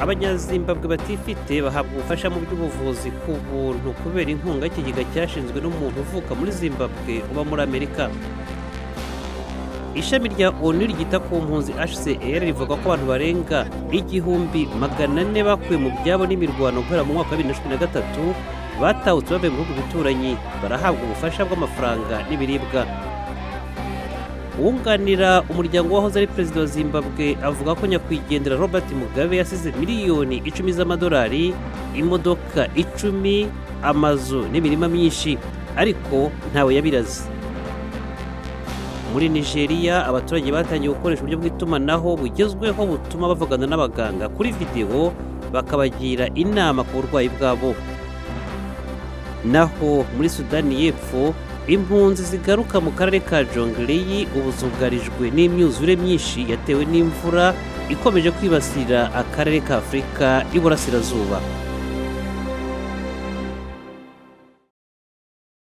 Abanyazimbabwe batifite bahabwa ubufasha mu by'ubuvuzi ku buntu kubera inkunga y'ikigega cyashinzwe n'umuntu uvuka muri Zimbabwe uba muri Amerika. Ishami rya ONU ryita ku mpunzi HCR rivuga ko abantu barenga 1400 bakuwe mu byabo n'imirwano guhera mu mwaka wa 2013 batahutse bavuye mu bihugu bituranyi, barahabwa ubufasha bw'amafaranga n'ibiribwa. Uwunganira umuryango wahoze ari perezida wa Zimbabwe avuga ko nyakwigendera Robert Mugabe yasize miliyoni 10 z'amadolari, imodoka 10, amazu n'imirima myinshi, ariko ntawe yabiraze. Muri Nigeria, abaturage batangiye gukoresha uburyo bw'itumanaho bugezweho butuma bavugana n'abaganga kuri videwo, bakabagira inama ku burwayi bwabo. Naho muri Sudani y'Epfo, impunzi zigaruka mu karere ka Jonglei ubu zugarijwe n'imyuzure myinshi yatewe n'imvura ikomeje kwibasira akarere ka Afurika y'Iburasirazuba.